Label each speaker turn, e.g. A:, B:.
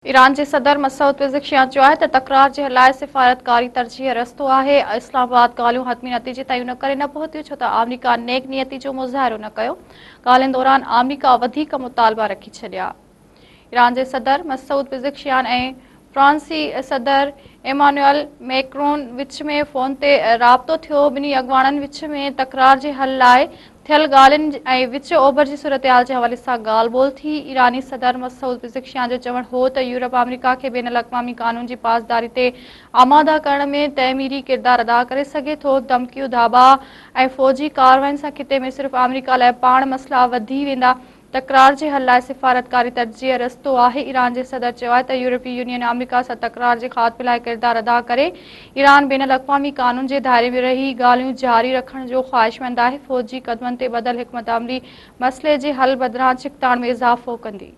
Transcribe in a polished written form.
A: Iran جي صدر Masood Pezeshkian چيو آهي ته تڪرار جي حل لاء سفارتڪاري ترجيحي رستو آهي، اسلام آباد ڳالهيون حتمي نتيجي تائين ان ڪري نه پهتيون ڇو ته آمريڪا نيڪ نيتي جو مظاهرو نه ڪيو، ڳالهين دوران آمريڪا وڌيڪ مطالبا رکي ڇڏيا. ايران جي صدر مسعود پزشڪيان ۽ فرانسي صدر ايمانوئل ميڪرون وچ ۾ فون تي رابطو ٿيو، ٻنهي اڳواڻن وچ ۾ تڪرار جي حل لاء ٿيل ڳالهين ۽ وچ اوڀر جي صورتحال جي حوالي سان ڳالهه ٻولهه ٿي. ايراني صدر مسعود پزشڪيان جو چوڻ هو ته يورپ آمريڪا کي بين الاقوامي قانون جي پاسداري تي آماده ڪرڻ ۾ تعميري ڪردار ادا ڪري سگهي ٿو، ڌمڪيون، ڌاٻا ۽ فوجي ڪاررواين سان خطي ۾ صرف آمريڪا لاء پاڻ مسئلا وڌي ويندا، تڪرار جي حل لاء سفارتڪاري ترجيح رستو آهي، ايران جي صدر چيو آهي ته يورپي يونين آمريڪا سان تڪرار جي خاتمي لاء ڪردار ادا ڪري، ايران بين الاقوامي قانون جي دائري ۾ رهي ڳالهيون جاري رکڻ جو خواهشمند آهي، فوجي قدمن تي ٻڌل حڪمت عملي مسئلي جي حل بدران ڇڪتاڻ ۾ اضافو ڪندي.